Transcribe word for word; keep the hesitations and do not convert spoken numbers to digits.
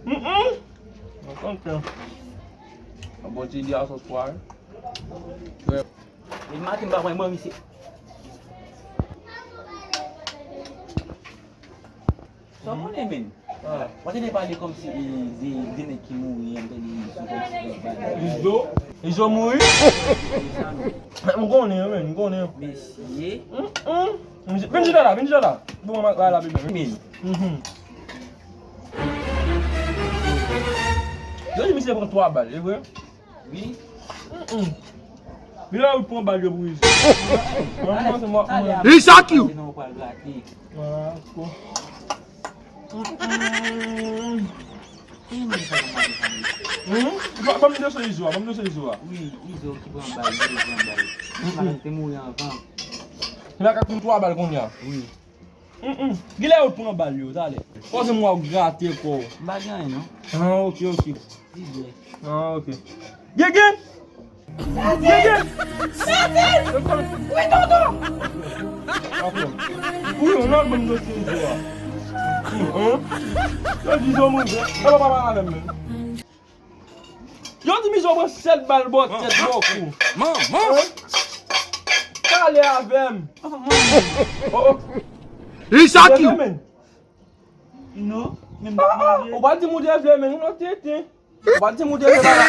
Mm-mm. Mwen kontan. Yon bon ti di a sòs pwa, wi. Trè. E maten m pa pran manmi se. Sa w konnen, men? Ah. W ap tande pale kòmsi, e, de, de nèg ki mouri, an tande Izo kòmsi bagay. Izo? Izo mouri? M konnen, men, m konnen. Mesye. Mm, mm. Vin chita la, vin chita la. Bon, mwen la, bebe. Men. Mhm. Yo di misye pran twa bal, e vre? Wi. Mm-mm. Li la ou pran bal yo pou Izo. Mwen, mwen, se mwen, mwen. Li chak you. Sinon, ou pral grate. Ah, ko. Mm-mm. Ki moun sa nan mari fanmi? Hmm? Ba, ban m dosye Izo a, ban m dosye Izo a. Wi, Izo ki pran bal, Izo ki pran bal. Mm-mm. Malak te mouri anvan. Li la ka pran twa bal kounye a. Wi. Mm-mm. Gilè yo pran bal yo, talè. Fò se mwen w grate kò w. M pa gen anyen, non. Ah, ok, ok. Di byen. Ah, ok. Gigi! Gigi! Wi, tonton! Wi, yon lòt bon dosye Izo a. Hum, hum. Yo di Izo mouri, vre. E pa pale avè m, men. Yo di Izo pran sèt bal bò tèt bò kou. Manman! Pale avè m. Oh, oh. Li chak you. Non, men m pa vle. Ou pa di m ou te vle, men ou nan tenten. Ou pa di m ou te vle, papa.